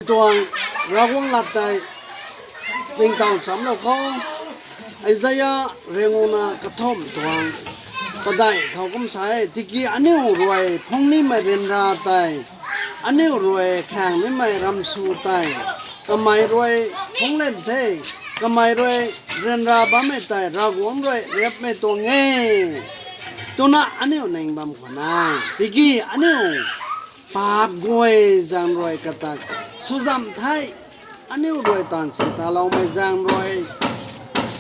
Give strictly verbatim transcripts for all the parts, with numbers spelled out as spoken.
Tuang Ravguangc lat tei ningtow chamlou khou, Isaia renguna kathumh tuang padeih khou kum sa e, tiki aniu rui phungc nimei ryanra tei, aniu rui khaeng nimei ramsu tei, kamei rui phungc lan the, kamei rui ryanra bammei tei Ravguangc rui riapmei tuang e, twna aniu ning bam khwan e. Tiki aniu paap guay zaeng rui kata swzam the, aniu rui taanv si taloumei zaeng rui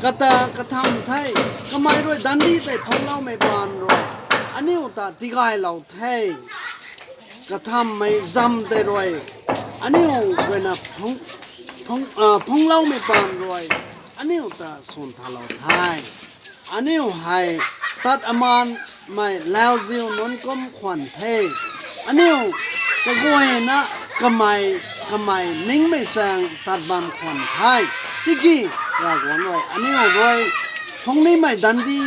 kata katham the, kamei rui dandi tei phungcloumei paan rui, aniu ta tigaylou the, kathammei zam tei rui, aniu ruina phungc, phungc, ah, phungcloumei paan rui, aniu ta swn thalou the. Aniu hei tat amanmei lauziu nunc kum khwan the. Aniu kaguayna kamei, kamei ningmei chaeng tat bam khwan the. Tiki Ravguangc rui aniu rui phungc nimei dandi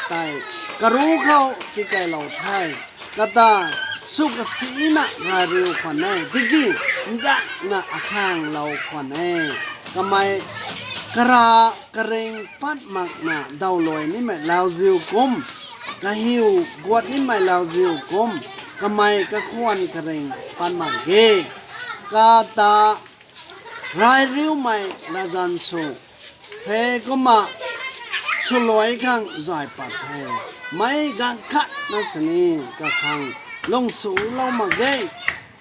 tei karu khou tikeylou the. Kata sw kasina rai riu khwan e, tiki nzakna akhaenglou khwan e. Kamei kara karing pat makna dawluai nimei lauziu kum, kahiu guat nimei lauziu kum, kamei kakhwan karing pat mak ge. Kata rai riumei latzan sw the kumna swluai khang zay pat the. Meic gaanv khatna sini kakhang lung swlou mak ge.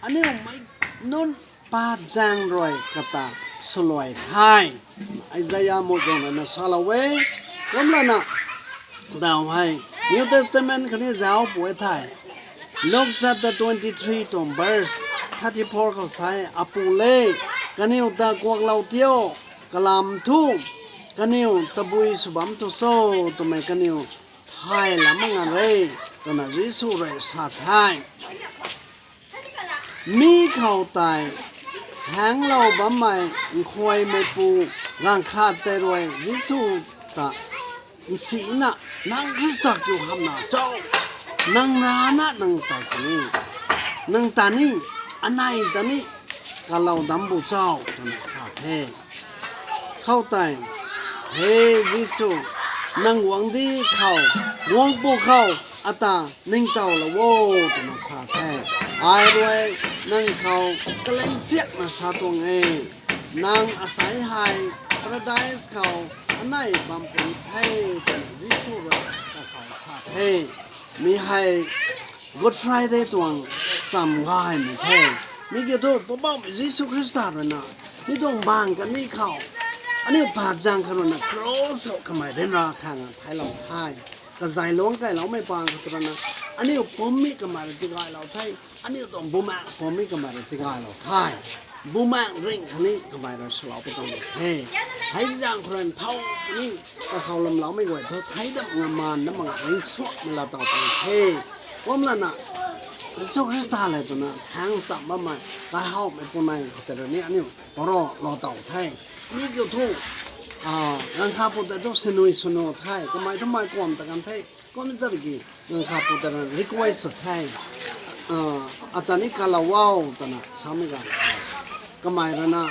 Aniu mei nunc paap zaeng rui kata swluai the. Isaia muhzwng ruina salou e. Kumlana daw hei New Testament khatni zauc pw e thei, Luke chapter twenty-three tuang verse thirty-four khou sa e, Apu le, kaniw ta kuaklou tio, kalam thu kaniw tabui sw bam tu cho twmei kaniw thay lam mak ngan re, twna Jisu rui sa the. Mi khou tei haengclou bammei nkhuaymeipu gaanv khat tei rui Jisu ta nsina, nang Khrista kiu hamhna cho? Nang rana nang ta sini, nang ta ni, anei ta ni kalou dam bu cho? Twna sa the. Khoutei, He Jisu, nang guangcdic khou, guangcpu khou ata ningtowlou o, twna sa the. Ai rui nang khou kalingsiakna sa tuang e, nang asei hei Paradise khou anei bam puni the, twna Jisu rui kakhou sa the. Mi hei Good Friday tuang cham gaymei the. Mi kiu thu Poubauhmei Jisu Khrista ruina mi tuang bang kani khou, aniu paap zaeng kha ruina cross khou kamei ryanra khang theilou the. Kazei luangc kailoumei paan khou tu ruina aniu pumcmei kamei rui tigaylou the. Aniu tuang bumaengc pumcmei kamei rui tigaylou the. Bumaengc ringh khatni kamei rui swlou pu tuang the. Hei zaeng khou rui nthaw khatni kakhou lwmloumei guay thu theihdamh nga maan na mak ringcsuakmei laa taw tuang the. Kumlana Jisu Khrista le twna thaengc cham bammei kahawmei punei khou tei rui ni aniu paro lou taw the. Mi kiu thu, ah, gaanv khat pu tei thu sinui swnu the, kamei thu mei kuam ta kan the. Kum zat ki gaanv khat pu tei rui request sw the, ah, ata ni kalou o, twna samei ganv kamei ruina,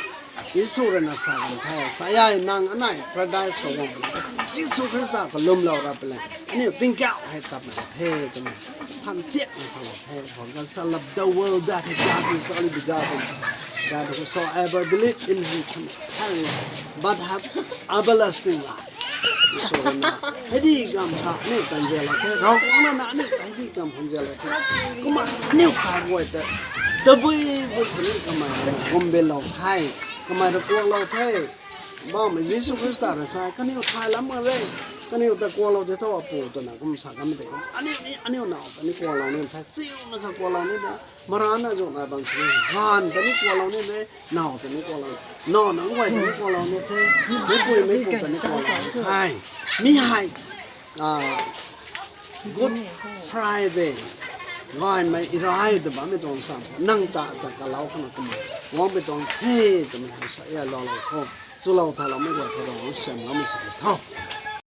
Jisu ruina sa kan the, sa e, nang anei Paradise khou guang puni, Jisu Khrista khou lwmlou ra puni, aniu tingkauh hei tapmei the, twmei than thiakna salou the. For God so loved the world that he gave his only begotten Son, that whosoever believe in him should not perish but have everlasting life. Jisu ruina hei di kam kha aniu ta nzianlou the, Ravguangc ruina aniu ta hei di kam kha nzianlou the. Kumna aniu paap guay tei tabui bui khatni kamei ruina gumbinlou the, kamei rui kuaklou the. Poubauhmei Jisu Khrista rui sa, kaniw thay lam mak re, kaniw ta kuaklou the tho Apu, twna kum sa kanmei tei kum, aniu ni aniu naw ta ni kuaklou ni the, chiuna kha kuaklou ni the, marana zuk nai bam sini, gaanv ta ni kuaklou ni the, naw ta ni kuaklou, naw nunc guay ta ni kuaklou ni the, meicpui meicpu ta ni kuaklou ni the. Mi hei, ah, Good Friday gaymei irai ta bammei tuang cham khou nang ta ta kalou khou na kumna guangmei tuang the, twmei hei sa e, loulou khou chulou thaloumei guay khou Ravguangc siamloumei sw tho.